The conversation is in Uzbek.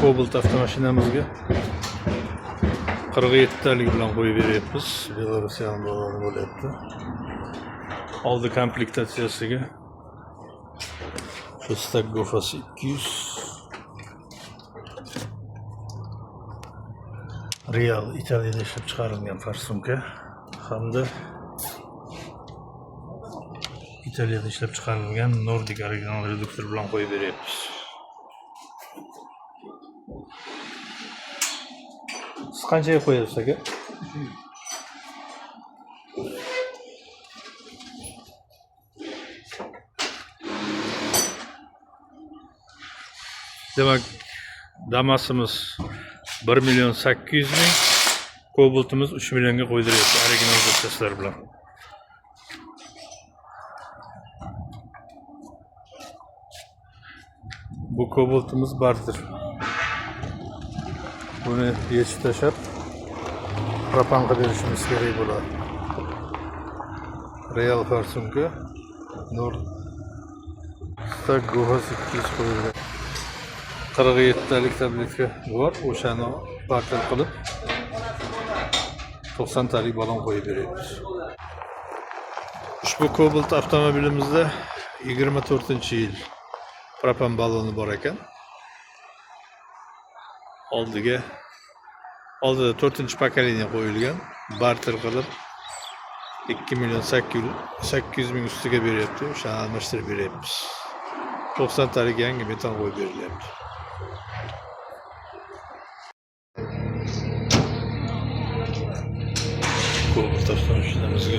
Cobalt avtomashinamizga 47 talik bilan qo'yib beryapmiz. Belarusiyani baloni bo'lyapti. Oldi komplektatsiyasiga shu Stag Gofasi 200 Real Italiyada ishlab chiqarilgan farsunka hamda Italiyada ishlab chiqarilgan Nordic original reduktor bilan qo'yib beryapmiz. Siz qanchaga qo'yasiz, aka? Demak, Damasimiz 1 million 800 ming, Cobaltimiz 3 millionga qo'ydiryapti original zapchastlar bilan. Bu Cobaltimiz barter. Buni yechib tashlab propan qilib berishimiz kerak bo'ladi. Real farsunka Nord Stag Gohas 200 qo'yilgan. 47 talik tabletka bor, o'shani barter qilib 90 talik balon qo'yib beryapmiz. Ushbu Cobalt avtomobilimizda 24-yil propan baloni bor ekan. Oldiga oldida 4-pokoleniya qo'yilgan, barter qilib 2 million 800 ming ustiga beryapti, o'shani almashtirib beryapmiz. 90 talik yangi metan qo'yib berilyapti. Cobalt avtomashinamizga